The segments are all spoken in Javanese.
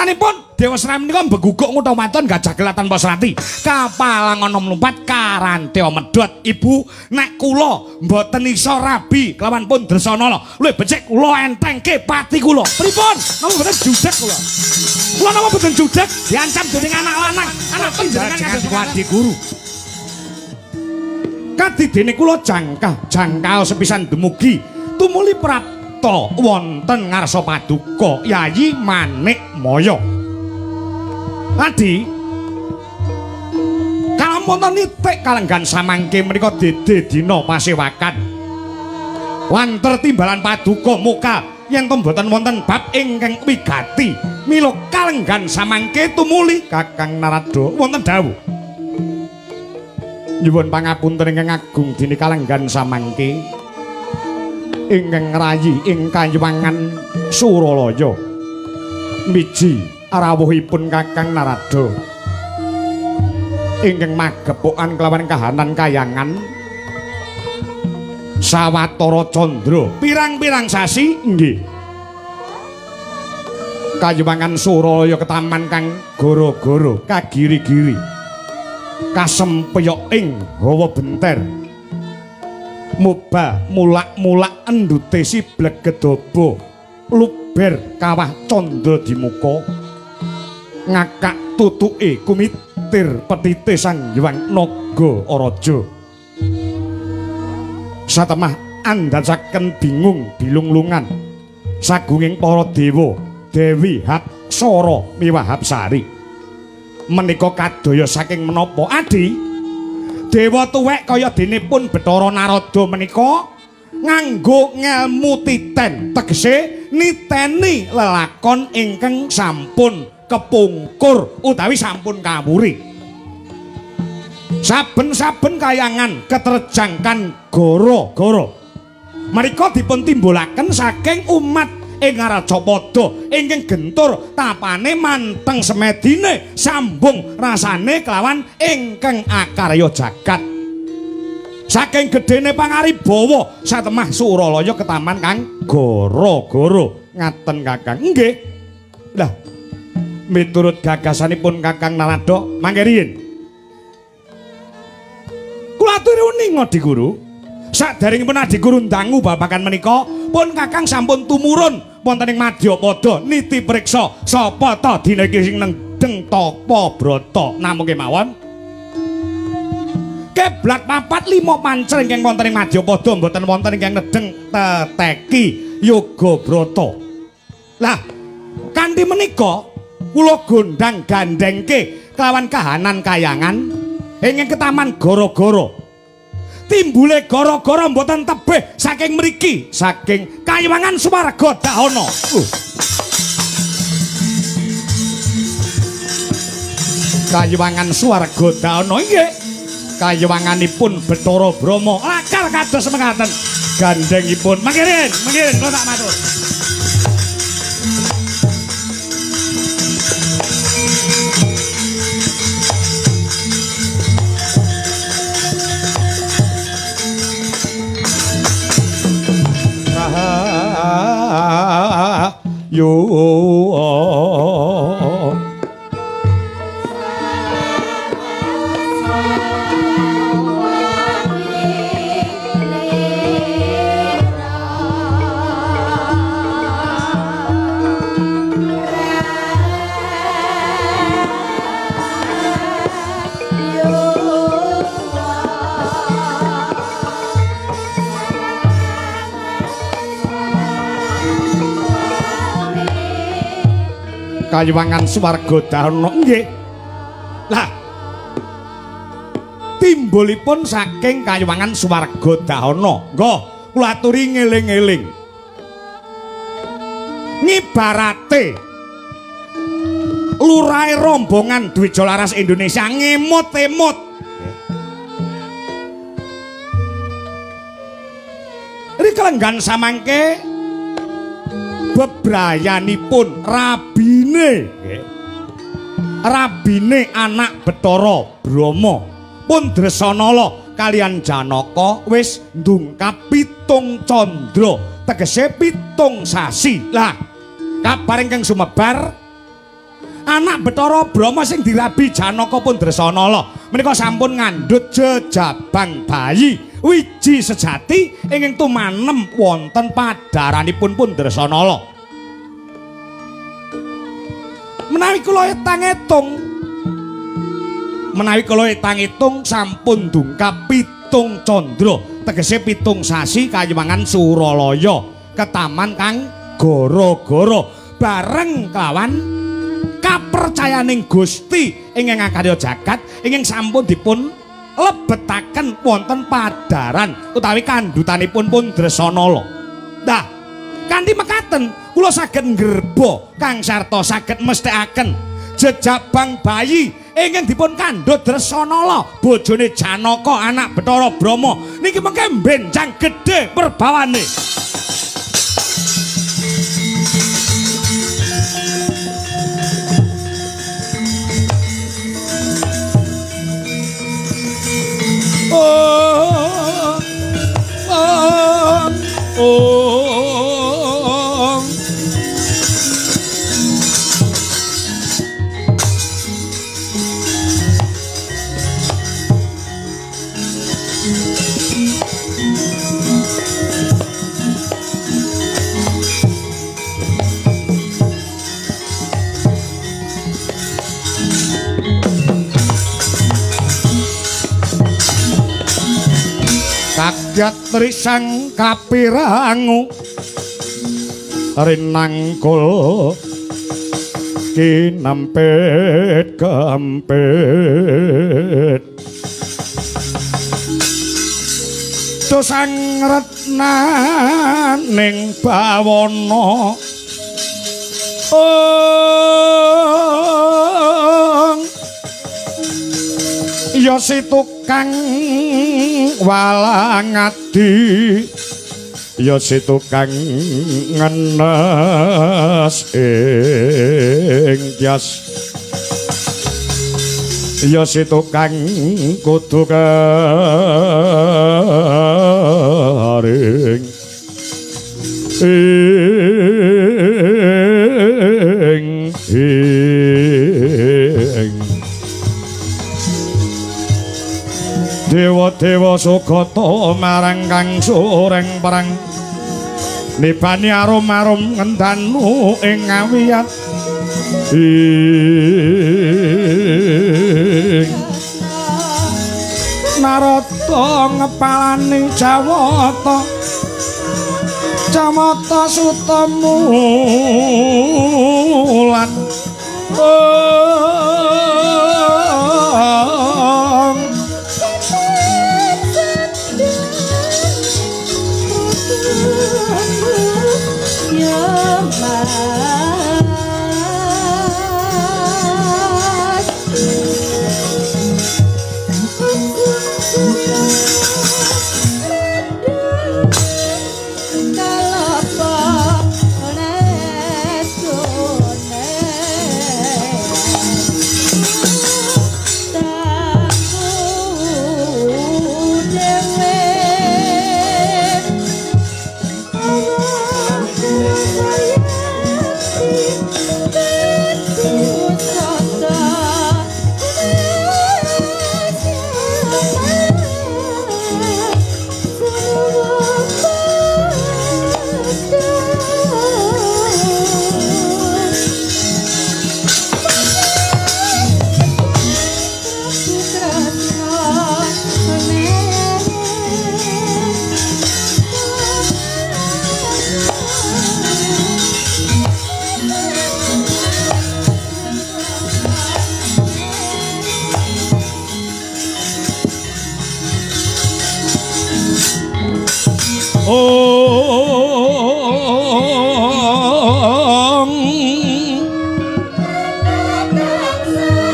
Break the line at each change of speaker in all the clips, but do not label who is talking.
Pungkasanipun Dewasra menika mbeguguk ngutha waton gajah gelat tanpa serati. Kapalangan mlumpat karantya medhot. Ibu, nek kula mboten iso rabi kelawan pun Dresanala, luwih becik kula entengke pati kula. Pripun? Napa mboten judeg kula? Kula napa mboten judeg diancam dening anak lanang, anak panjenengan kados Adi Guru. Kadidene kula jangkah jangkau sepisan dumugi tumuli prapta wonten ngarsa paduka Yayi Manikmaya. Adi, kalamun nitik kalenggan samangke menika dede dina pasewakan. Wanter timbalan paduka muka yen to mboten wonten bab ingkang wigati. Mila kalenggan samangke tumuli Kakang Narada wonten dawuh. Nyuwun pangapunten ingkang agung dene kalenggan samangke ingkang ngrayi ing kayuwangan Suralaya. Miji rawuhipun Kakang Narada ingkang magepokan kelawan kahanan kayangan sawatara candra pirang-pirang sasi nggih kayuwangan Suralaya ketaman kang gara-gara kagiri-giri kasempeyok ing hawa benter moba mulak-mulak endute siblek gedobo luber kawah candra dimuka ngakak tutuke kumitir petite Sang Hyang Naga Araja. Satemah andhasaken bingung bilunglungan sagunging para dewa, Dewi Hapsara miwah Hapsari. Menika kadaya saking menapa Adi? Dewa tuwek kaya dene pun Bathara Narada menika nganggo ngelmu titen, tegese niteni lelakon ingkang sampun kepungkur utawi sampun kawuri. Saben-saben kayangan keterjangkan goro-goro menika dipun timbulaken saking umat ing Rajapada ingkang gentur tapane manteng semedine sambung rasane kelawan ingkang akarya jagat. Saking gedene pangaribawa satemah Suralaya ketaman kang goro-goro. Ngaten Kakang. Nggih. Lah miturut gagasanipun Kakang Narada mangke riyin. Kula aturi uninga Adi Guru. Saderengipun Adi Guru ndangu babagan menika pun Kakang sampun tumurun wonten ing Madyapada niti priksa sapa ta dina iki sing nendheng tapa brata namung kemawon. Keblat 4 5 pancer ingkang wonten ing Madyapada mboten wonten ingkang nedheng teteki yoga brata. Lah kanthi menika kula gondang gandhengke kelawan kahanan kayangan ingkang ketaman gara-gara. Timbule gara-gara mboten tebih saking mriki, saking kayiwangan swarga dahana. Kayiwangan swarga dahana nggih. Kayiwanganipun Bathara Brahma lakar kados mekaten gandhengipun. Mangkirin, mangkirin kula tak matur. Yo kayuwangan swarga dahana nggih. Lah timbulipun saking kayuwangan swarga dahana. Nggih, kula aturi ngeling-eling. Ngibarate lurahe rombongan Dwija Laras Indonesia ngemot-emot. Rikelenggan samangke bebrayanipun rabine rabine anak Bathara Brahma pun Dresanala kalian Janaka wis ndungkap 7 candra tegese 7 sasi. Lah kabar ingkang sumebar Anak Bathara Brahma sing dirabi Janaka pun Dresanala menika sampun ngandhut jejabang bayi wiji sejati ingkang tumanem wonten padharanipun pun Dresanala. Menawi kula etang-etung sampun dungkap 7 candra, tegese 7 sasi kayuwangan Suralaya ketaman kang gara-gara bareng kelawan kapercayaning Gusti ingkang ngakarya jagat ingkang sampun dipun lebetaken wonten padharan utawi kandhutanipun pun Dresanala. Nah, kanthi mekaten kula saged nggerba kang sarta saged mesthekaken jejabang bayi ingkang dipun kandhut Dresanala bojone Janaka anak Bathara Brahma niki mengke benjang gedhe perbawane. Oh, oh, oh. Kakyat trisang kapirangu rinangkul kinampit kempit dosang retnaning bawana ong ya si tukang walang adi ya si tukang ngenes ing kias ya si tukang kudu garing ing ing dewa-dewa sugata marang kang sureng perang nibani arum-arum ngendanu ing ngawiyat ing Narada ngepalani Jawata Jawata suta mulat ong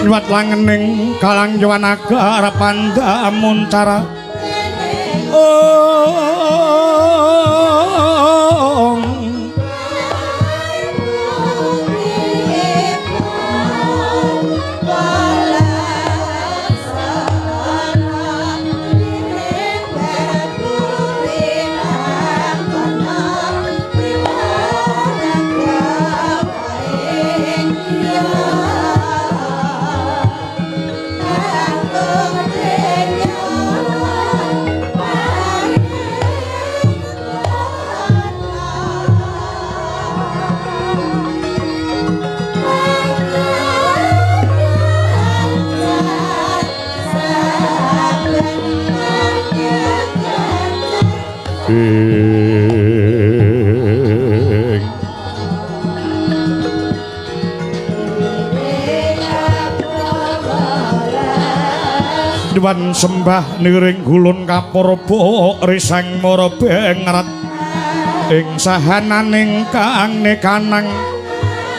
Nyuwat langening galang yuwanaga pandha muncara ong
Yeah.
Ing Nyuwun sembah niring gulun kapurba risang marabengrat ing sahananing kang nekanang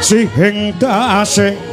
sihing dase.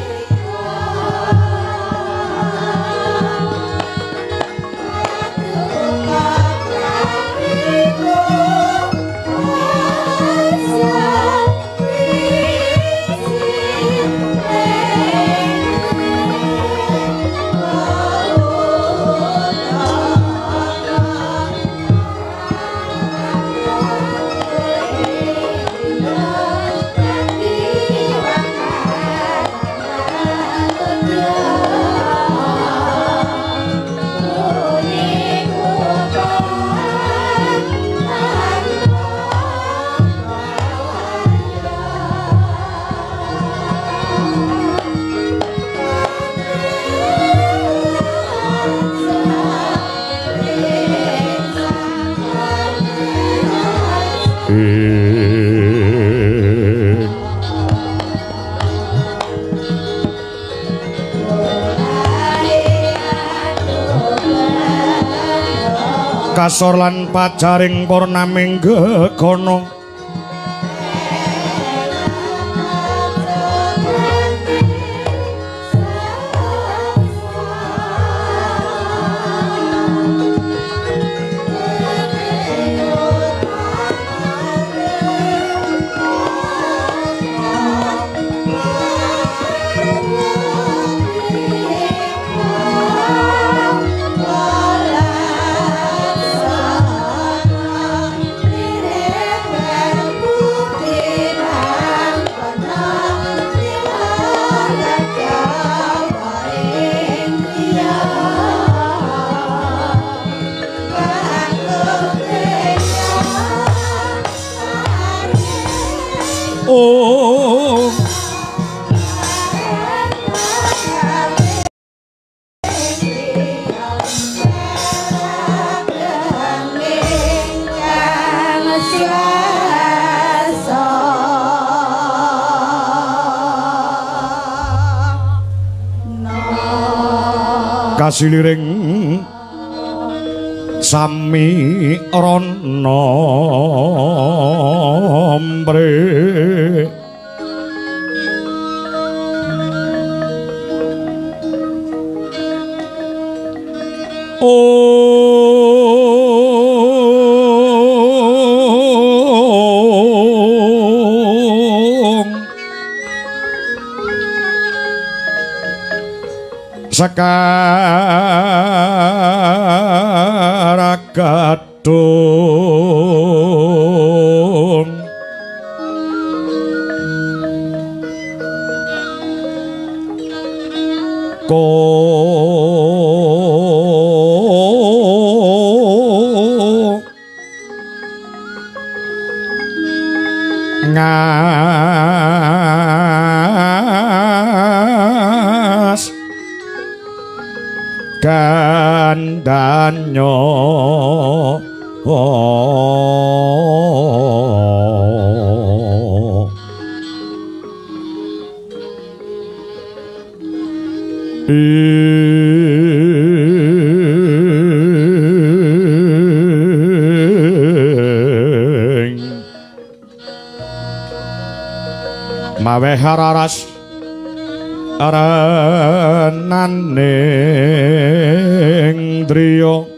Kasor lan pajaring purnaming gegana kasiliring sami rana mbre Om Sekaragadung ko ngas gandanyo ing mawe hararas arenaning driya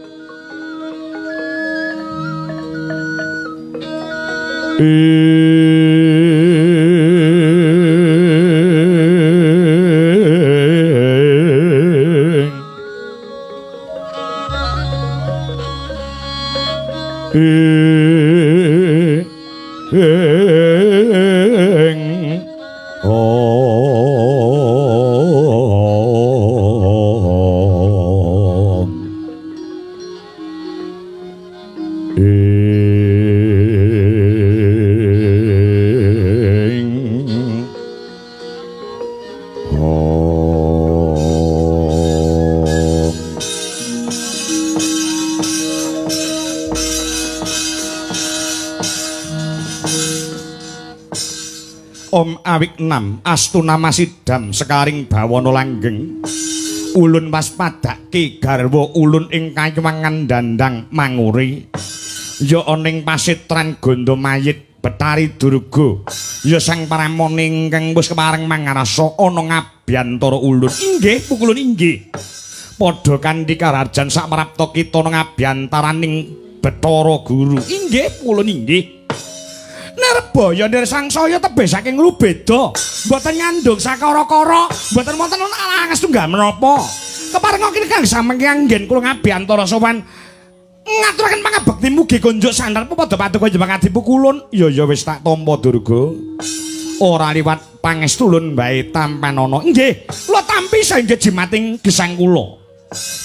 ing Om ing. awik 6 astuna masidam sekaring bawana langgeng. Ulun waspadake garwa ulun ing kayuwangan dandang manguri. Ya ana ing pasitran gondo mayit Betari Durga. Ya sang paramane ingkang wis kepareng mangarasa ana ngabyantara ulun. Inggih pukulun inggih. Padha kanthi karajan saprapta kita ngabyantaraning Bathara Guru. Inggih pukulun inggih. Nirbaya nir sangsaya tebih saking rubeda, mboten nyandung sakara-kara, mboten wonten alangan setunggal menapa. Keparenga kene kang samengke anggen kula ngabyantara sowan ngaturaken pangabekti mugi konjuk sandar padha paduka jembang adipukulun. Ya ya wis tak tampa Durga. Ora liwat pangestulun bae tampanana. Nggih, kula tampi saengga jimating gesang kula.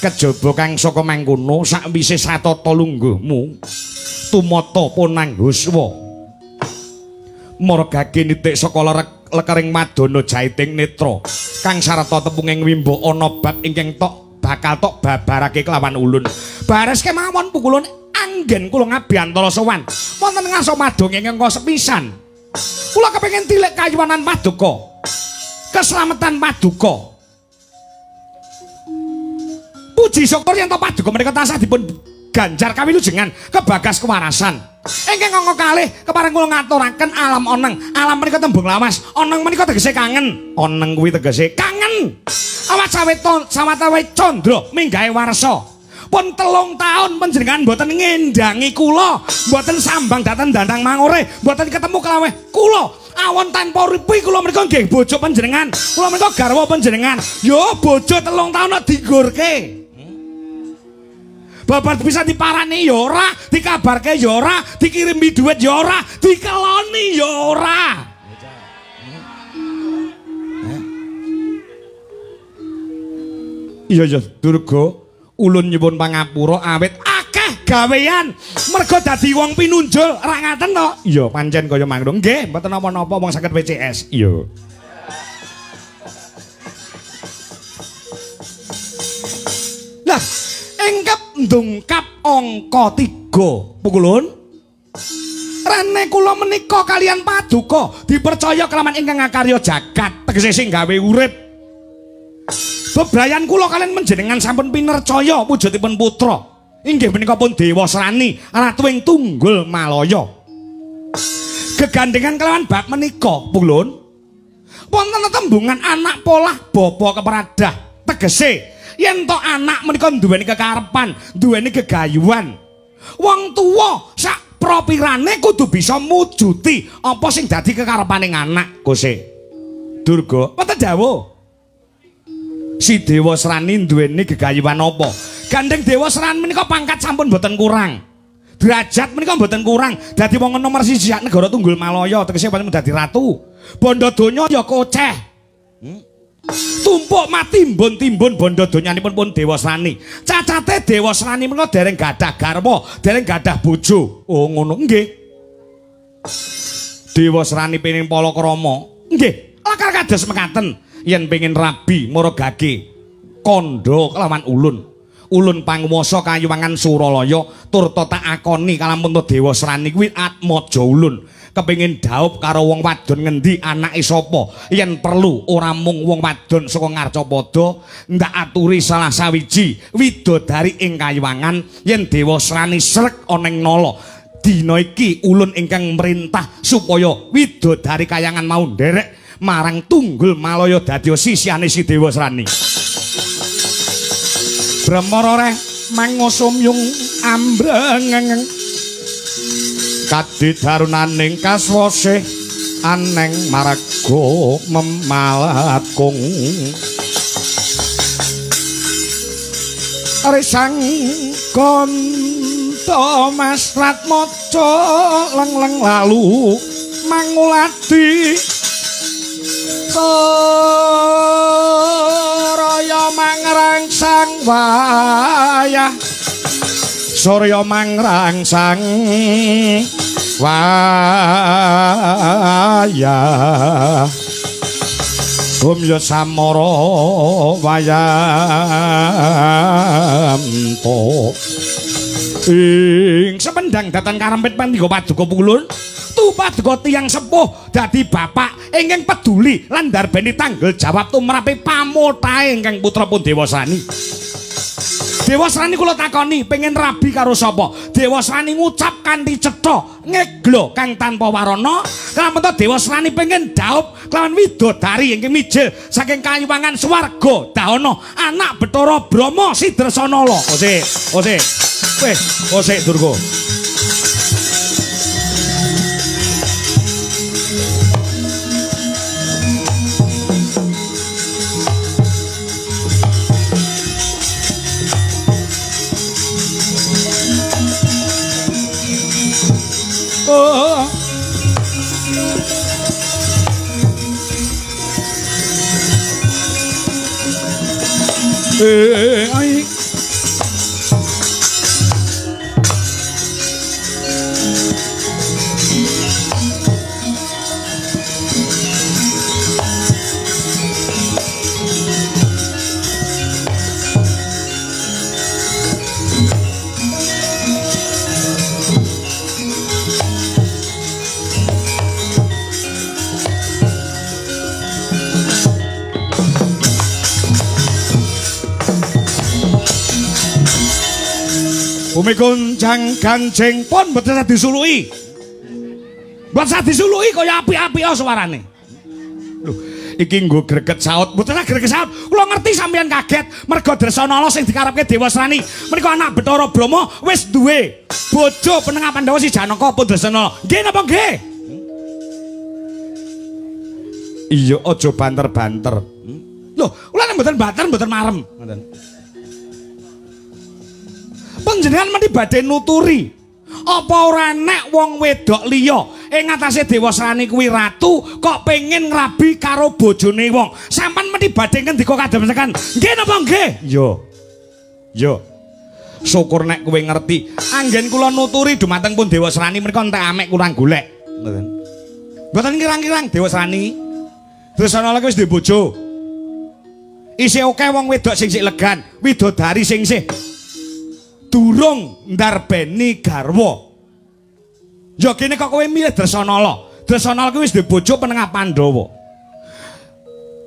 Kejaba kang saka mangkono sakwise satata lungguhmu tumata ponang huswa. Margake nitik saka lekering madana jaiting netra kang sarta tepunging wimba ana bab ingkang tok bakal tok babarake kelawan ulun. Bares kemawon pukulun anggen kula ngabyantara sowan wonten ngarsa madong ingkang sepisan. Kula kepengin tilik kayuwanan paduka, keselamatan paduka. Puji syukur yen to paduka menika tansah dipun ganjar kawilujengan kebagas kewarasan. Ingkang angka kalih kepareng kula ngaturaken alam oneng. Alam menika tembung lawas, oneng menika tegese kangen. Oneng kuwi tegese kangen. Awak sawetawis candra minggahe warsa. Pun 3 taun panjenengan mboten ngendangi kula, mboten sambang dhateng dandang mangore, mboten ketemu kelaweh kula. Awon tanpa ripi kula menika nggih bojo panjenengan, kula menika garwa panjenengan. Yo bojo 3 taun kok digorke. Babar bisa diparani ya ora, dikabarke ya ora, dikirimi dhuwit ya ora, dikeloni ya ora. Iya ya Durga, ulun nyuwun pangapura awit akeh gawean mergo dadi wong pinunjul ra ngaten to. Iya pancen kaya mangro. Nggih, mboten napa-napa wong saged WCS. Iya. Lah, engkep ndungkap angka 3 pukulun. Rene kula menika kalian paduka dipercaya kelawan ingkang ngakarya jagat tegese sing gawe urip. Bebrayan kula kalian menjenengan sampun pinercaya wujudipun putra inggih menika pun Dewa Srani ratu ing Tunggul Malaya. Gegandengan kelawan bab menika pukulun wonten tetembungan anak polah bapa kepradah tegese yen to anak menika duweni kekarepan, duweni gegayuhan. Wong tuwa sak propirane kudu bisa mujuti apa sing dadi kekarepane anak. Kose Durga, wonten dawuh. Si Dewa Srani duweni gegayuhan apa? Gandeng Dewa Srani menika pangkat sampun mboten kurang. Derajat menika mboten kurang. Dadi wong nomor 1 sak negara Tunggul Malaya, tegese pancen dadi ratu. Bondo donya ya koceh. Tumpuk matimbun-timbun bondo donyanipun pun Dewa Srani. Cacate Dewa Srani menika dereng gadah garwa, dereng gadah bojo. Oh ngono nggih. Dewa Srani pengin palakrama. Nggih, lakar kados mekaten yen pengin rabi maragake kandha kelawan ulun. Ulun panguwasa kayuwangan Suralaya turta tak akoni kalamun Dewa Srani kuwi atmaja ulun. Kepengin dhaup karo wong wadon ngendi anake sapa yen perlu ora mung wong wadon saka Ngarcapada ndak aturi salah sawiji widodari ing kayuwangan yen Dewa Srani srek ana ing nala dina iki ulun ingkang merintah supaya widodari kayangan mau nderek marang Tunggul Malaya dadi sisihane si Dewa Srani. Brahmara reh mangosumyung ambrengeng kadidarunaning kaswasih aneng marga memalatkung risang kanta Mas Ratmaja leng-leng lalu manguladi Surya mangrangsang wayah Surya mangrangsang wayah Gumya samara wayamto ing sependang datang karempit pantiga paduka pulun Saestu paduka tiyang sepuh dadi bapak ingkang peduli lan ndarbeni tanggel jawab tumrape pamotahe ingkang putra pun Dewasrani. Dewasrani kula takoni pengen rabi karo sapa? Dewasrani ngucap kanthi cetha ngeglo kang tanpa warana. Kelamun to Dewasrani pengen dhaup kelawan widodari ingkang mijil saking kayuwangan swarga dahana anak Bathara Brahma si Dresanala. Osik, osik. Weh, osik Durga. Oh. Ai. Bumi goncang gancing pun mboten sah disuluki. Mboten sah disuluki kaya api-api suarane. Lho, iki nggo greget saut, mboten sah greget saut. Kula ngerti sampeyan kaget merga Dresanala sing dikarepke Dewasrani. Menika anak Bathara Brahma wis duwe bojo penengah Pandhawa si Janaka pun Dresanala. Nggih napa nggih? Iya, aja banter-banter. Lho, kula nek mboten banter mboten marem. Ngoten. Panjenengan mesti badhe nuturi apa ora nek wong wedok liya ing ngatasé Dewasrani kuwi ratu kok pengen ngrabi karo bojone wong. Sampeyan mesti badhe ngendika kadhemesekan. Nggih napa nggih? Iya. Iya. Syukur nek kowe ngerti. Anggen kula nuturi dumateng pun Dewasrani menika entek amek kurang golek. Ngoten. Mboten kirang-kirang Dewasrani. Dresanala wis duwe bojo. Isih akeh wong wedok sing sik legan, widodari sing isih durung ndarbeni garwa. Ya kene kok kowe milih Dresanala. Dresanala kuwi wis duwe bojo penengah Pandhawa.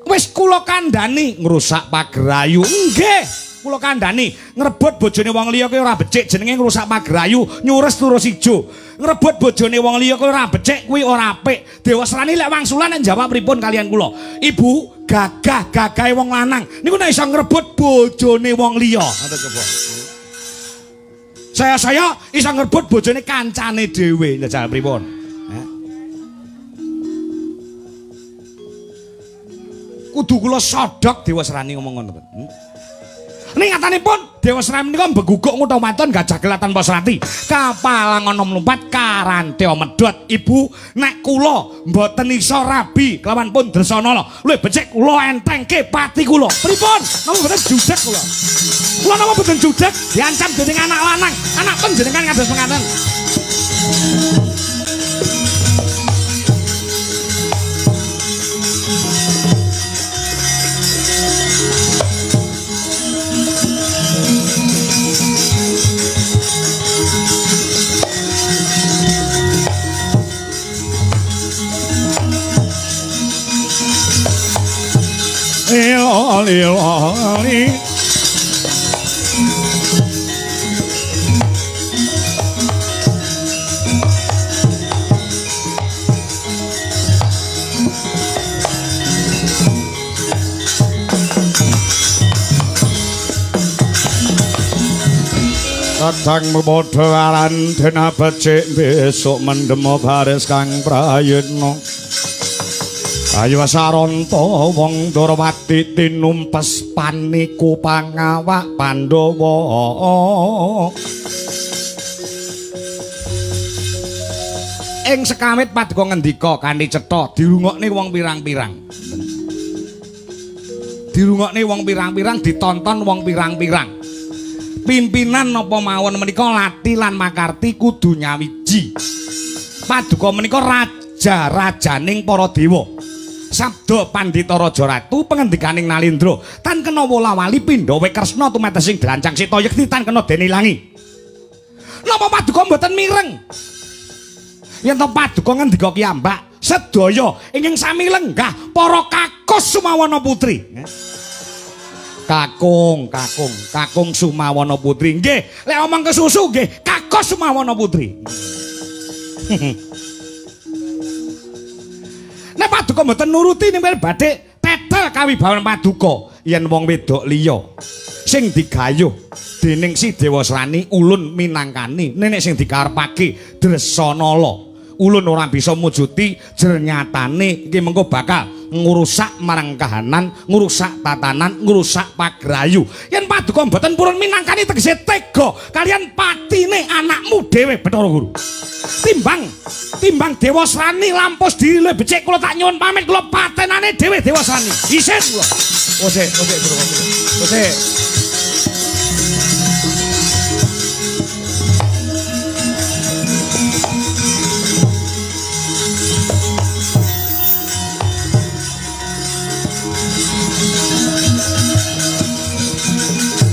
Wis kula kandhani ngrusak pagerayu. Nggih, kula kandhani ngrebut bojone wong liya kuwi ora becik, jenenge ngrusak pagerayu, nyures turus ijo. Ngrebut bojone wong liya kuwi ora becik, kuwi ora apik. Dewasrani lek wangsulan nek jawab pripun kalian kula? Ibu, gagah-gagahe wong lanang niku nek iso ngrebut bojone wong liya. Ngoten coba. Saya-saya iso ngrebut bojone kancane dhewe. Njajal pripun? Kudu kula sodok Dewasrani ngomong ngono. Ning ngatanipun Dewasrani menika mbeguguk ngutha waton gajah gelat tanpa srati. Kapalang ana mlumpat karantya medhot. Ibu, nek kula mboten iso rabi kelawan pun Dresanala, luwih becik kula entengke pati kula. Pripun? Napa mboten judeg kula? Kula napa mboten judeg diancam dening anak lanang, anak panjenengan kados mengaten. Li li Kadang padha aran dena becik besok mendemo baris kang prayitna. Ayo saranta wong Ndorowati tinumpes paniku pangawak Pandhawa. Ing sekamit paduka ngendika kanthi cetha dirungokne wong pirang-pirang. Dirungokne wong pirang-pirang, ditonton wong pirang-pirang. Pimpinan napa mawon menika lati lan makarti kudu nyawiji. Paduka menika raja-rajaning para dewa. Sabda Pandhita Raja Ratu pengendikaning Nalindra, tan kena wola-wali pindha Kresna tumetesing drancang sita yekti tan kena den ilangi. Napa paduka mboten mireng? Yen to paduka ngendika kiyambak sedaya ingkang sami lenggah para kakus Sumawana Putri. Kakung, kakung, kakung Sumawana Putri. Nggih, lek omong kesusu nggih kakus Sumawana Putri. Nek paduka mboten nuruti ning badhe tetel kawibawan paduka yen wong wedok liya sing digayuh dening si Dewasrani ulun minangkani nenek sing dikarepake Dresanala. Ulun ora bisa mujuti jernyatane iki mengko bakal ngrusak marang kahanan, ngrusak tatanan, ngrusak pagrayu. Yen paduka mboten purun minangkani tegese tega kalian patine anakmu dhewe Bathara Guru. Timbang timbang Dewasrani lampus diri luwih becik kula tak nyuwun pamit kula patenane dhewe Dewasrani. Isin kula.
Kosek, kosek Durga. Kosek.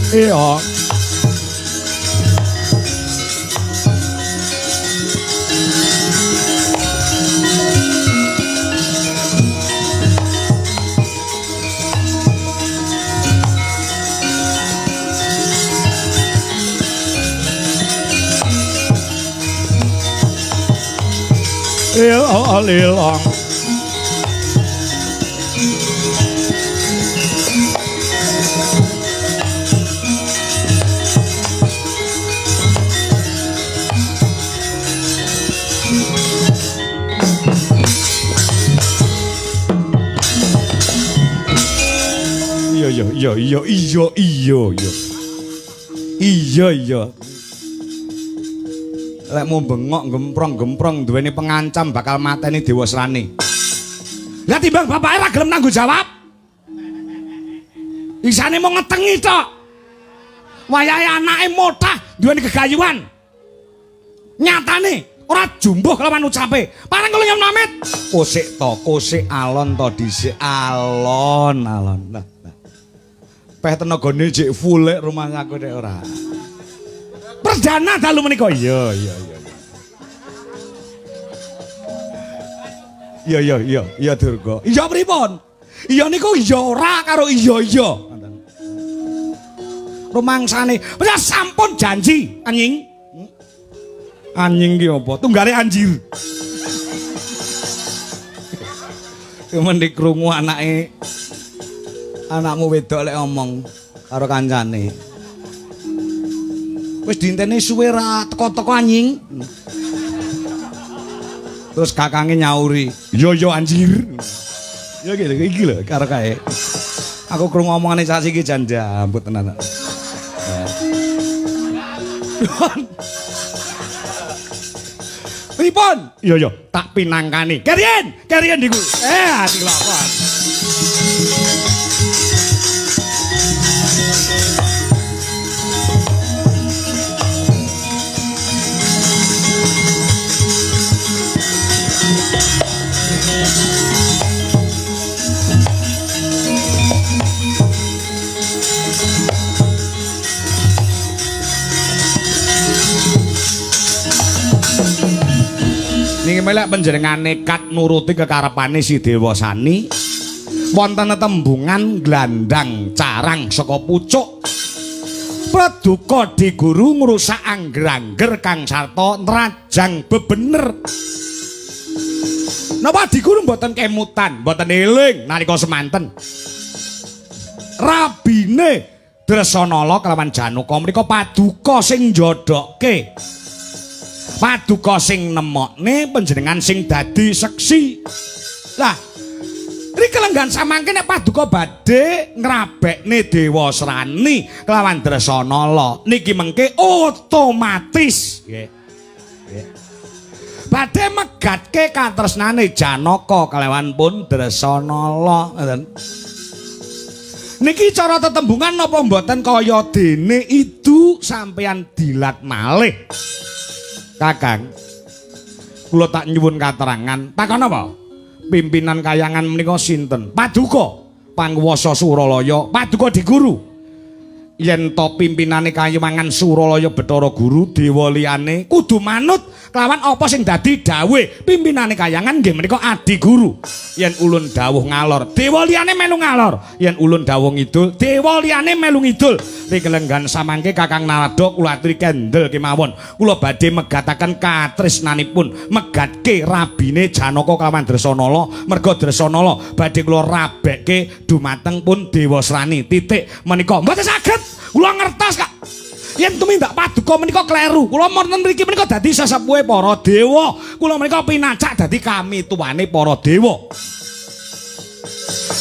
Iya. Iya, lilong. Iya iya iya iya iya iya. Iya iya. Lek mau bengok gemprong-gemprong duweni pengancam bakal mateni Dewasrani. Lah timbang bapake ra gelem nanggung jawab. Isane mau ngetengi tok. Wayahe anake motah duweni gegayuhan. Nyatane ora jumbuh kelawan ucape. Pareng kula nyuwun pamit. Kosik to, kosik alon to dhisik alon alon. Lah. Peh tenagane jek full lek rumah aku nek ora. Perdana dalu menika. Iya iya iya. Iya iya iya iya Durga. Iya pripun? Iya niku iya ora karo iya iya. Rumangsane wis sampun janji anjing. Anjing ki apa? Tunggale anjir. Mendhi krungu anake anakmu wedok lek omong karo kancane. Wis dintene suwe ra teko-teko anjing. Terus kakange nyauri, "Yo yo anjir." Ya gitu iki lho karo kae. Aku krungu omongane cah iki jan jambut tenan. Pripun? Iya yo tak pinangkani. Keriyen, keriyen niku. Ati lakon. Niki melek panjenengan nekat nuruti kekarepane si Dewasani wonten tembungan glandang carang saka pucuk Praduka diguru ngrusak angger-angger kang sarta nrajang bebener. Napa diguru mboten kemutan, mboten eling nalika semanten. Rabine Dresanala kelawan Janaka mriku paduka sing njodhokke. Paduka sing nemokne panjenengan sing dadi seksi. Lah, riki lenggan samangke nek paduka badhe ngrabekne Dewasrani kelawan Dresanala niki mengke otomatis nggih. Nggih. Badhe megatke katresnane Janaka kelawan pun Dresanala ngoten. Niki cara tetembungan napa mboten kaya dene idu sampeyan dilat malih. Kakang, kula tak nyuwun katerangan. Takon apa? Pimpinan kayangan menika sinten? Paduka panguwasa Suralaya, Paduka diguru. Yen to pimpinane Kayangan Suralaya Bathara Guru dewa liyane kudu manut kelawan apa sing dadi dawuhe pimpinane Kayangan nggih menika adi guru. Yen ulun dawuh ngalor, dewa liyane melu ngalor. Yen ulun dawuh ngidul, dewa liyane melu ngidul. Rikelenggan samangke Kakang Narada kula aturi kendel kemawon. Kula badhe megataken katresnanipun, megatke rabine Janaka kelawan Dresanala, merga Dresanala badhe kula rabekke dumateng pun Dewasrani. Titik menika mboten saged. Kula ngertos Kak. Yen tumindak paduka menika kleru. Kula wonten mriki menika dadi sesepuhe para dewa. Kula menika pinacak dadi kamituwane para dewa.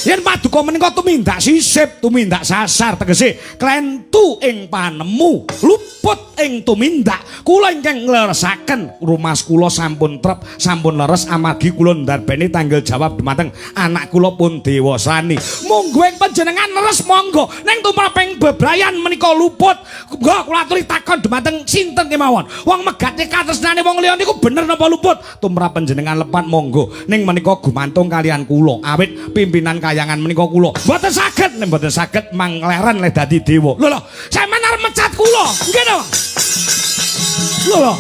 Yen paduka menika tumindak sisip, tumindak sasar, tegese klentu ing panemu, luput ing tumindak. Kula ingkang ngleresaken rumas kula sampun trep, sampun leres amargi kula ndarbeni tanggel jawab dumateng anak kula pun Dewasrani. Monggo ing panjenengan leres monggo, ning tumraping bebrayan menika luput. Monggo kula aturi takon dumateng sinten kemawon. Wong megatke katresnane wong liya niku bener napa luput? Tumrap panjenengan lepat monggo, ning menika gumantung kalian kula awit pimpinan Kayangan menika kula. Mboten saged, nek mboten saged mangleren leh dadi dewa. Lho lho, sampeyan arep mecat kula. Nggih to? Lho lho.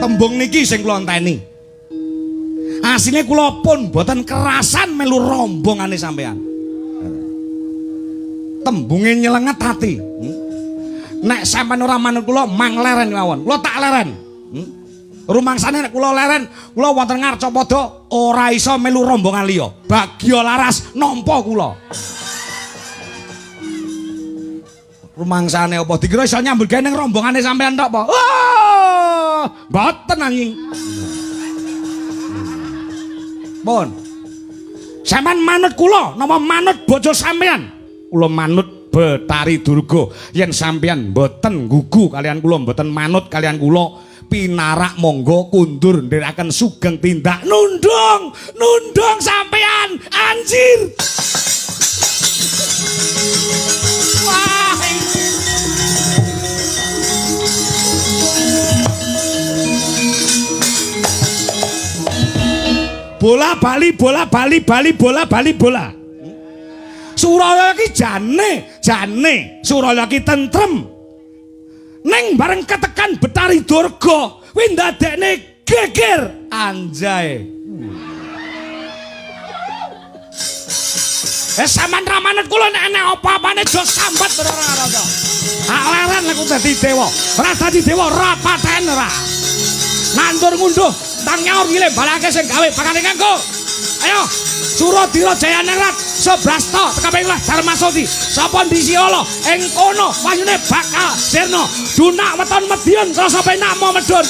Tembung niki sing kula enteni. Asline kula pun mboten kerasan melu rombongane sampean. Tembunge nyelenget ati. Nek sampean ora manut kula mang leren mawon. Kula tak leren. Rumangsane nek kula leren, kula wonten Ngarcapada ora iso melu rombongan liya. Bagya laras nampa kula. Rumangsane apa dikira iso nyambut gawe ning rombongane sampean tok apa? Wah, mboten anjing. Pun. Sampeyan manut kula napa manut bojo sampeyan? Kula manut Bathari Durga. Yen sampeyan mboten nggugu kalian kula, mboten manut kalian kula, pinarak monggo kundur ndherekaken sugeng tindak nundung, nundung sampeyan anjir. Wah. Bola bali bola bali bali bola bali bola. Suralaya ki jane, jane Suralaya ki tentrem. Neng bareng ketekan Bathari Durga kuwi ndadekne geger anjay. Sampean ra manut kula nek ana apa-apane aja sambat ora ora. Hak leren aku dadi dewa. Ora dadi dewa ora paten ora. Nandur ngunduh tang nyaur ngile balake sing gawe bakane nganggo. Ayo Suradira Jayaningrat Sebrasta tekaping lah Darmasoti sapa ndisi ala ing kono wahyune bakal sirna dunak weton Medion krasa penak medun.